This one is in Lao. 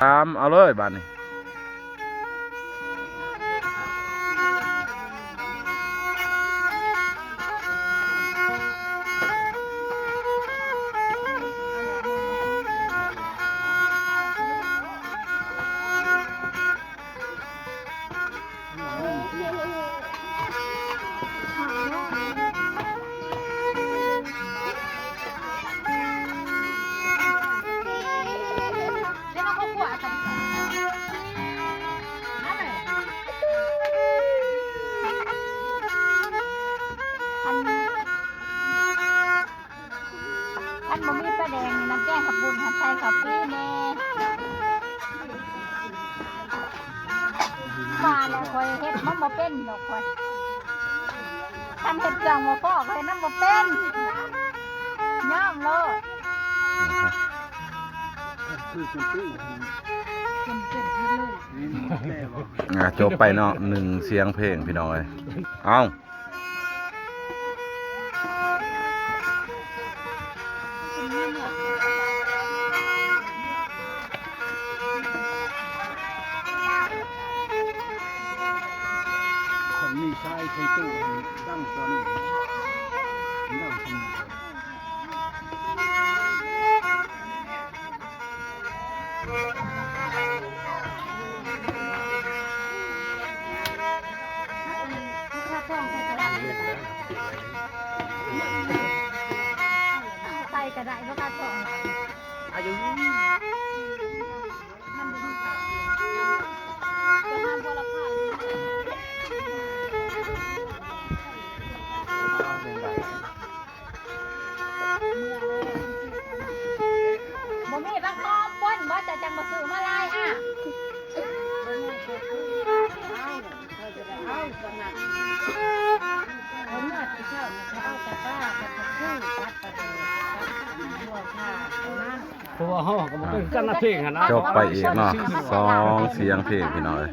ຕາມເອົາເລີຍບາດນີ້. ຄັນບໍ່ມີປາແດງນີ້ ນ້ຳແກງຜັກບຸ້ນຫັ້ນໃສ່ເຂົ້າປີແດ່. ວ່າແລ້ວຂ້ອຍເຮັດມັນບໍ່ເປັນດອກຂ້ອຍ. ຄັນເຮັດເຄື່ອງບໍ່ພໍ ຂ້ອຍເຮັດນຳບໍ່ເປັນ. ຍອມໂລດ. ອ່າ ຈົບໄປເນາະ ໜຶ່ງສຽງເພງ ພີ່ນ້ອງເອີຍ. ເອົ້າ. ຄັນມີຊາຍໃສ່ຕູ້ດັງກວ່ານີ້ ດັງກວ່ານີ້. ໃສ່ກະໄດ້ບໍ່ກະທອງ. ອາຍຸ ບໍ່ມີບັກຫອມປົ່ນບໍ່? ເຈົ້າຈັ່ງບໍ່ຊື້ມາຫຼາຍອາ. ເພາະວ່າເຮົາກໍບໍ່ເປັນກັນນະເພງຫັ້ນນະ. ຈົບໄປອີກເນາະ ສອງສຽງເພງ ພີ່ນ້ອງເອີຍ.